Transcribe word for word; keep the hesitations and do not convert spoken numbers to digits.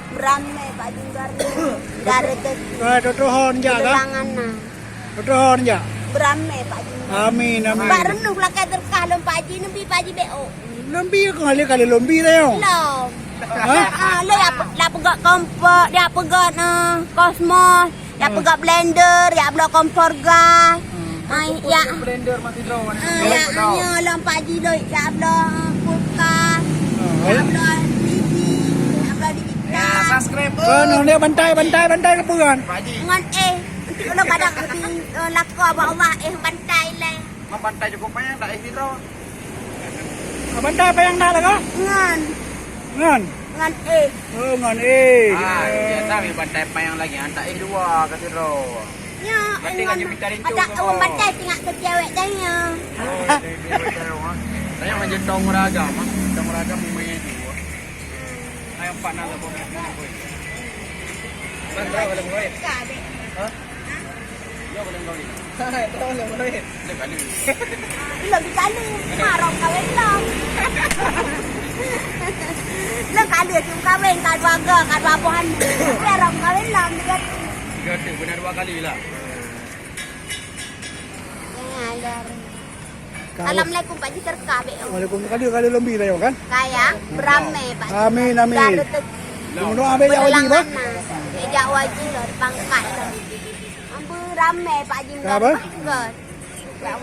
Beramé Pak Jimbar. Dari ke Eh, tutuhon jak kah? Langan na. Tutuhon jak. Beramé Pak Jimbar. Amin, amin. Pak Renung lakée terkah lom Pak Ji, neubi Pak Ji B O. Lombi keu ngalih kali lombi tayong. Lom. Ha? Ah, lo ya, la peugah kompor, dia peugah, eh, kosmos, ya peugah blender, ya bloe kompor gas. Ai, ya. Blender masih draw, mana? Ah, ya, hanya lom Pak Ji doi, ya bloe, eh, kulkas, ya bloe T V, ya bloe digital. Subscribe. Kan, dia bantai, bantai, bantai ke apa kan? Ngon eh, untuk lo kadang lebih, eh, lakoe bak Allah, eh, bantai leh. Membantai cukup banyak, tak eh, di draw. Abang tai payang dah lah kah? Ngan. Ngan. Ngan eh. Oh, ngan eh. Ah, biasa ambil bantai payang lagi, hantar eh dua ka sidroe. Ya, berarti kan jadi tarin tu. Ada orang bantai tengok ke cewek tanya. Oh, dari cewek tanya. Tanya macam tong raga, mah. Tong raga mau main tu. Ayam empat nak lebih. Bang, berapa lebih? Hah? Lôn kali. Lôn kali. Marok kawin lom. Lôn kali tu kawin ka dua ga, ka dua boh aneuk. Marok kawin lom tiga tu. Tiga tu beuna dua kali lah. Assalamualaikum Pak Ji, terkah bek. Waalaikumsalam. Kali, kali lombi lah kan? Kaya, beramai Pak Ji. Amin, amin. Dah rezeki. Mendoa bek jak haji bah. Bek jak haji lah, pangkat lah. Ambu ramai Pak Ji. Apa? Pangkat.